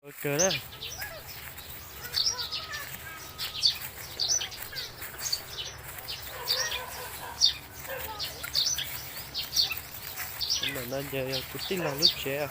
Ua kawg na. Ntawm no ces yog kuv tij laug lub tsev.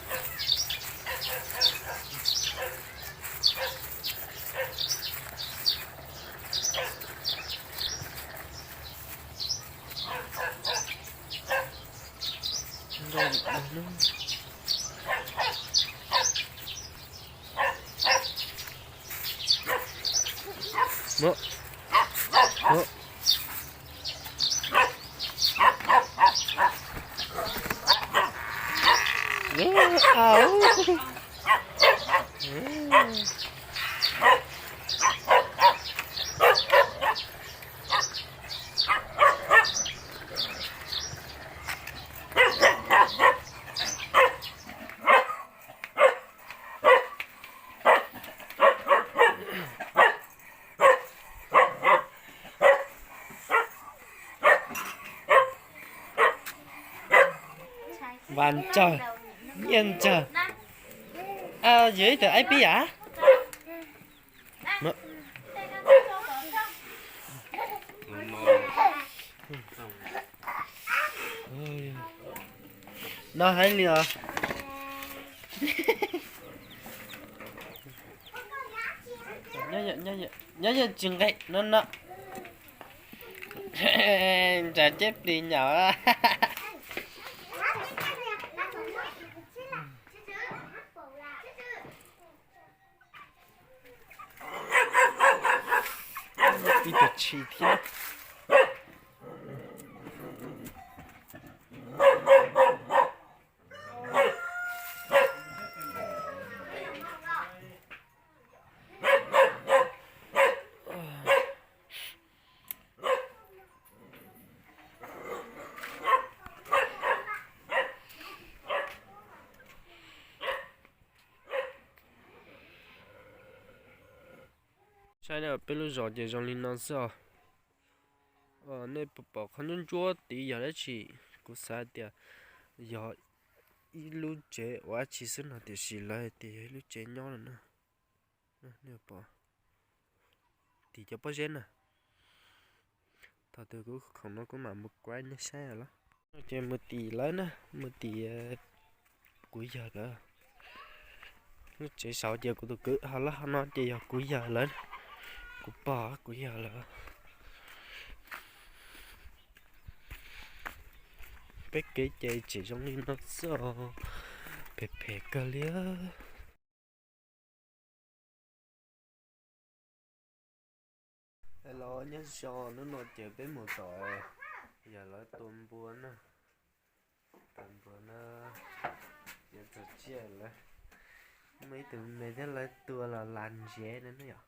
Vas Ntsawg, Nyiaj Ntsawg. Yog ib tug aib pib yam. No hais li os. Nyob yog tsis nqe no no. Ntsawg ceb plis nyaum. Ib tug tshis thiab. Saib peb lub zos ces zoo li no xwb os. Nej pom qhov ntsuab ntsuab tid yog dab tsi? Kuv xav tias yog ib lub tsev ua dab tsi xwb no, tiam sis lawv tias yog ib lub tsev nyob no na. Nej pom tim cov pob zeb na. Thaum twg kuv khoom no kuv mam mus kuaj nej saib lawm. Ces mus tim lawv na, mus tim kuv yawg lawv. Lub tsev saud ces kuv tus kwv, ho lawm hauv no ces yog kuv yawg lawv, kuv pog kuv yawg lawv. Peb kev ces tseem zoo li no xwb os, phem phem kawg li. Los nyob zoo, hnub no ces peb mus tom yawg lawv tua npua na. Tua npua na, yuav txog tsiaj lawm. Muaj ib tug me thiab, lawv tua los las ntsev no na yom.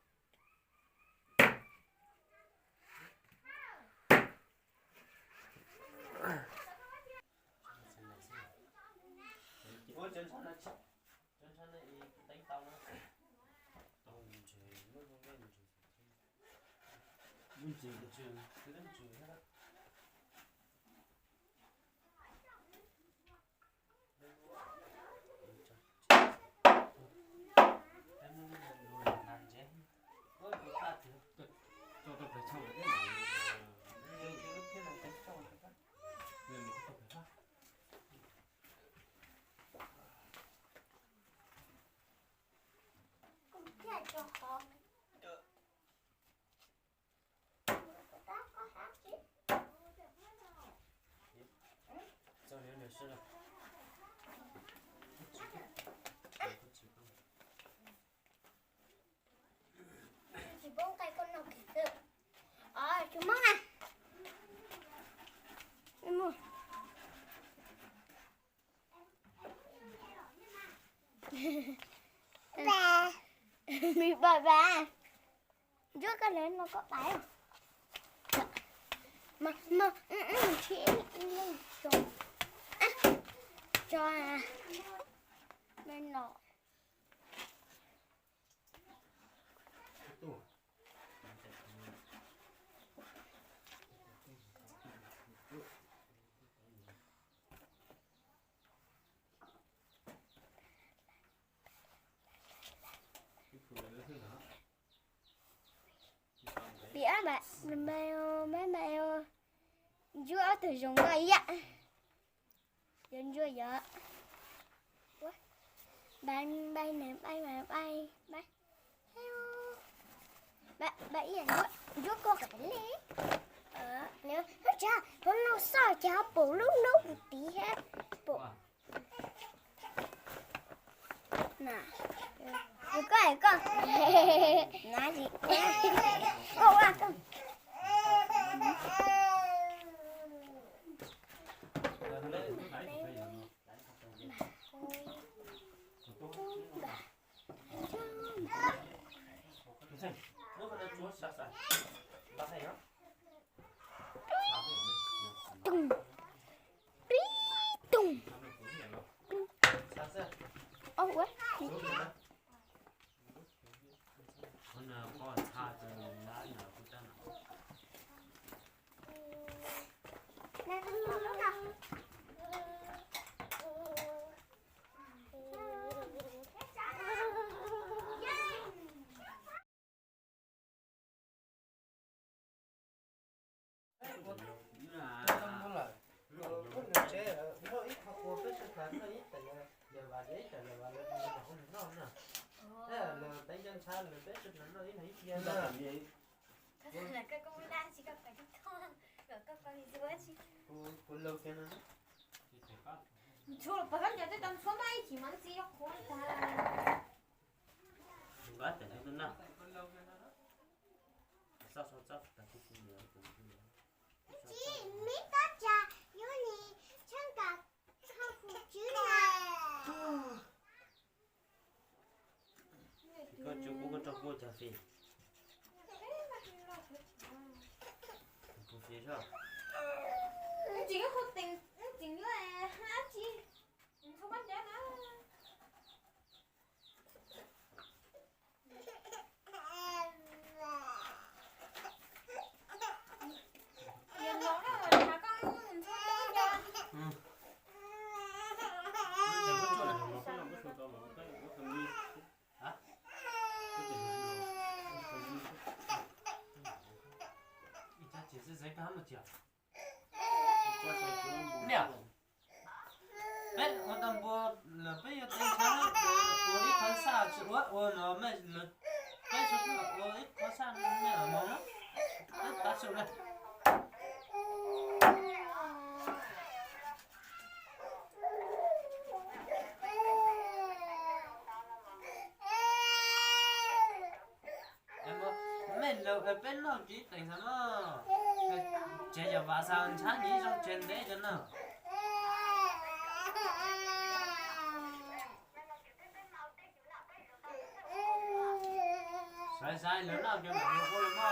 Tsis pub nqaij koj noj kiag xwb. Os, tsis muab na. Ba, ba, ba. Ncuab koj lawv no koj pais. Mas, mas, tsis, tso, tso, me no. Bye bye, bye bye. Ntsuab ob tug zoo nkauj ib yam. Yuav ntsuab yog. Bye bye, bye bye, bye bye. Bye bye, ntsuab koj qab li. Hnub tsav, hnub no xoj cas pom lub hnub tid thiab. Pom. Koj, koj. Koj ua koj. Tung, pib tung. Ub, ua. Koj tsis pub koj rau kuv cov fij. Kuv fij soj. Niam, peb ua tau npua lawm peb yuav teev tshav ua ib qho saj tsis ua ua no mej lawv, peb tsis ua ib qho saj mej los mus na, peb tav su na. Mej lawv peb noj kiv teem xav no, tsev yog vam xav ntshav nyiv zoo tsev ntev cov no. Xaiv xaiv lawv noj cov mam mus ua los mog.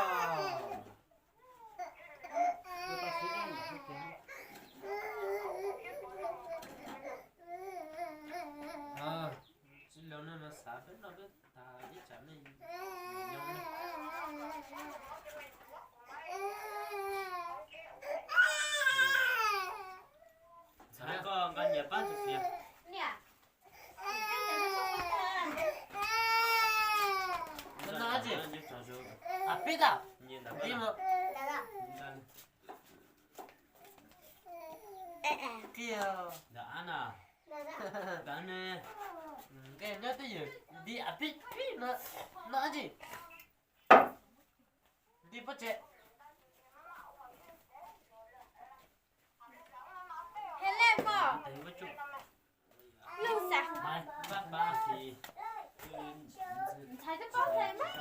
Tsis los no mas xav peb noj peb tag ib tsam nej nyob. Txhais koj nqa nyias pab tus fiav. Peb tau, peb mus. Qia, nyob twj ywm, nti a pib pib no, no tsis, nti pob tse. Hello, Mom. What's up? Bye, bye, bye. Ntxhais twb paub hlais mas.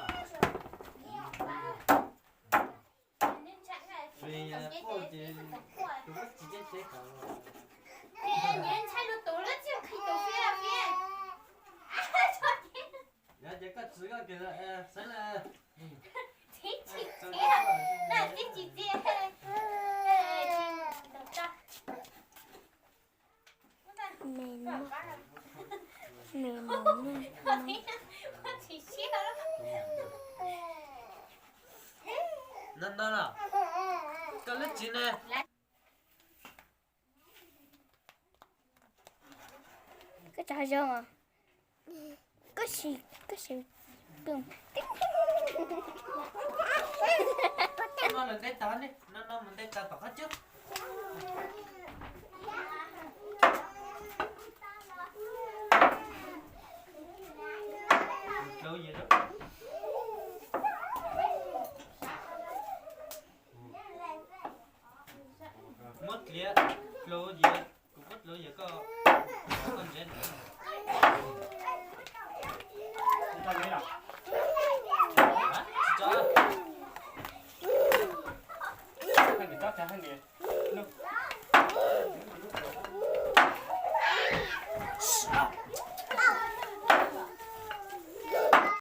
Ntxhais lus tus lub txij qhis tus fiab fiab. Yog ces koj txwv koj kiag lawm, xeev lawm. Txiv tsis txiv, txiv tsis txiv. Me no, me no, no no los, koj lub txiv ne. Koj tsav zoo os. Koj sim, koj sim pw. No lawv nte tag ne, no no mus nte tag tom qab cub. Dlauv yias, muab dliav dlauv yias, kuv muab dlauv yias koj, koj ntsev. Tsis tso, tsis tso,